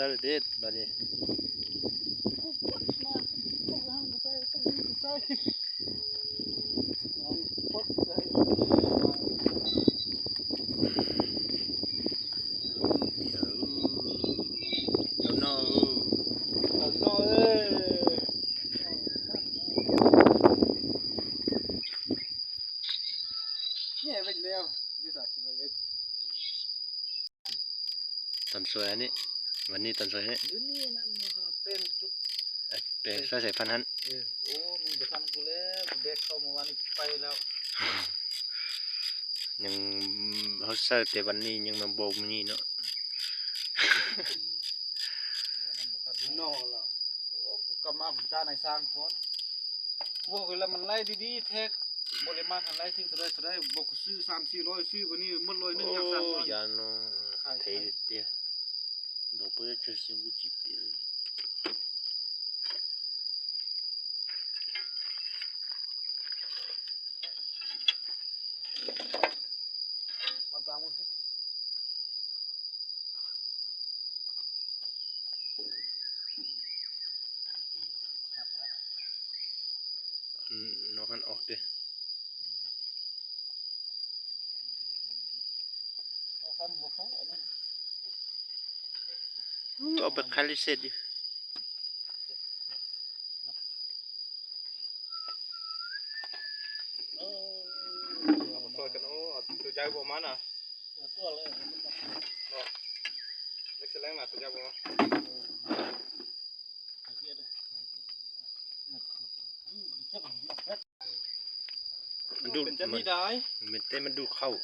Tawb li tib mas li. Tau noj, tau noj. Tom ntxuav ne, vas nij tom ntxuav ne. Peb sab xais phab hab. Nyeej hauv xawj tes vas nij nyeej mas npau npau nyiaj no. Ua lawv mas laij dib dib thiab, npau li mas laij twg tau laij tau laij, npau kuv xwb xam xwb loj xwb, vas nij muab loj neej yam xam loj. Yam no thev tiag, ntaus pob zeb tsawg xyoo kuj tsis piam li. No hab os tiag. Ua peb qhaib lub xej tiag. Ntuj, tej mas ntuj khauj.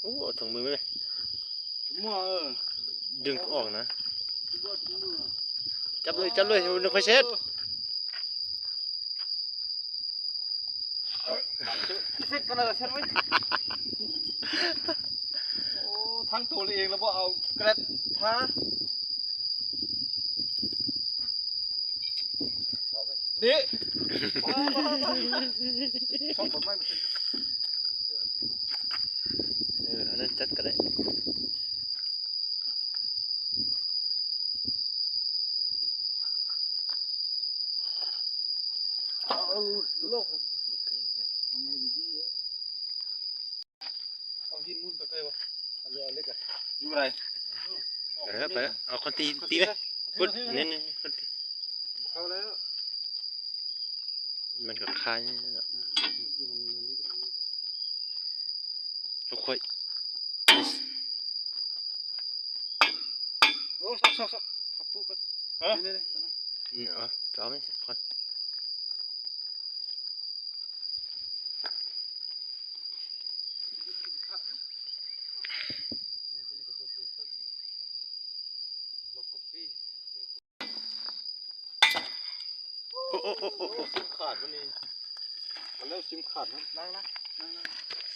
Ub, thoom mws, dwg os na. Cab lawm, cab lawm, nws qhov seb. Thab tus li los muab au krab thab. Nim.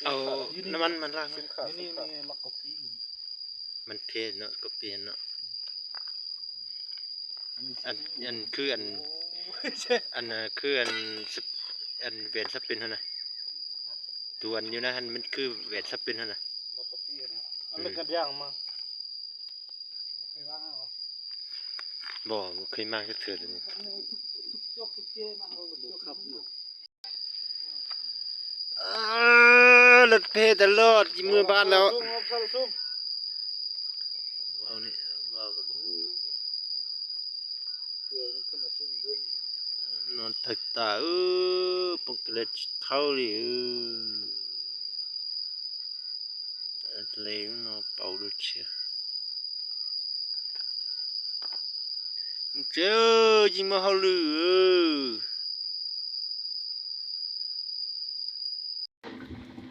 Au, no mas mas laj, mas thiaj no koj piav no. An khwb an, an khwb an, an ven sab pem no na. Tus an yug na, an khwb ven sab pem no na. Npog, khwb mag sab thwm. Lawv phem tas loj, tsis muaj npab lawm. No tawg tas, poob kiag lawv tsis thaub li. Le no pauv dua tshiab. Mus tsev, tsis muaj hauj lwm.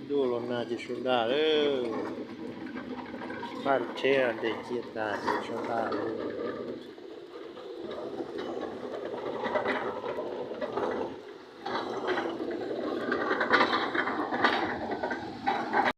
Ntuj los nag ces suav daj lawm. Paj tsheb ntes cia tas ces suav daj lawm.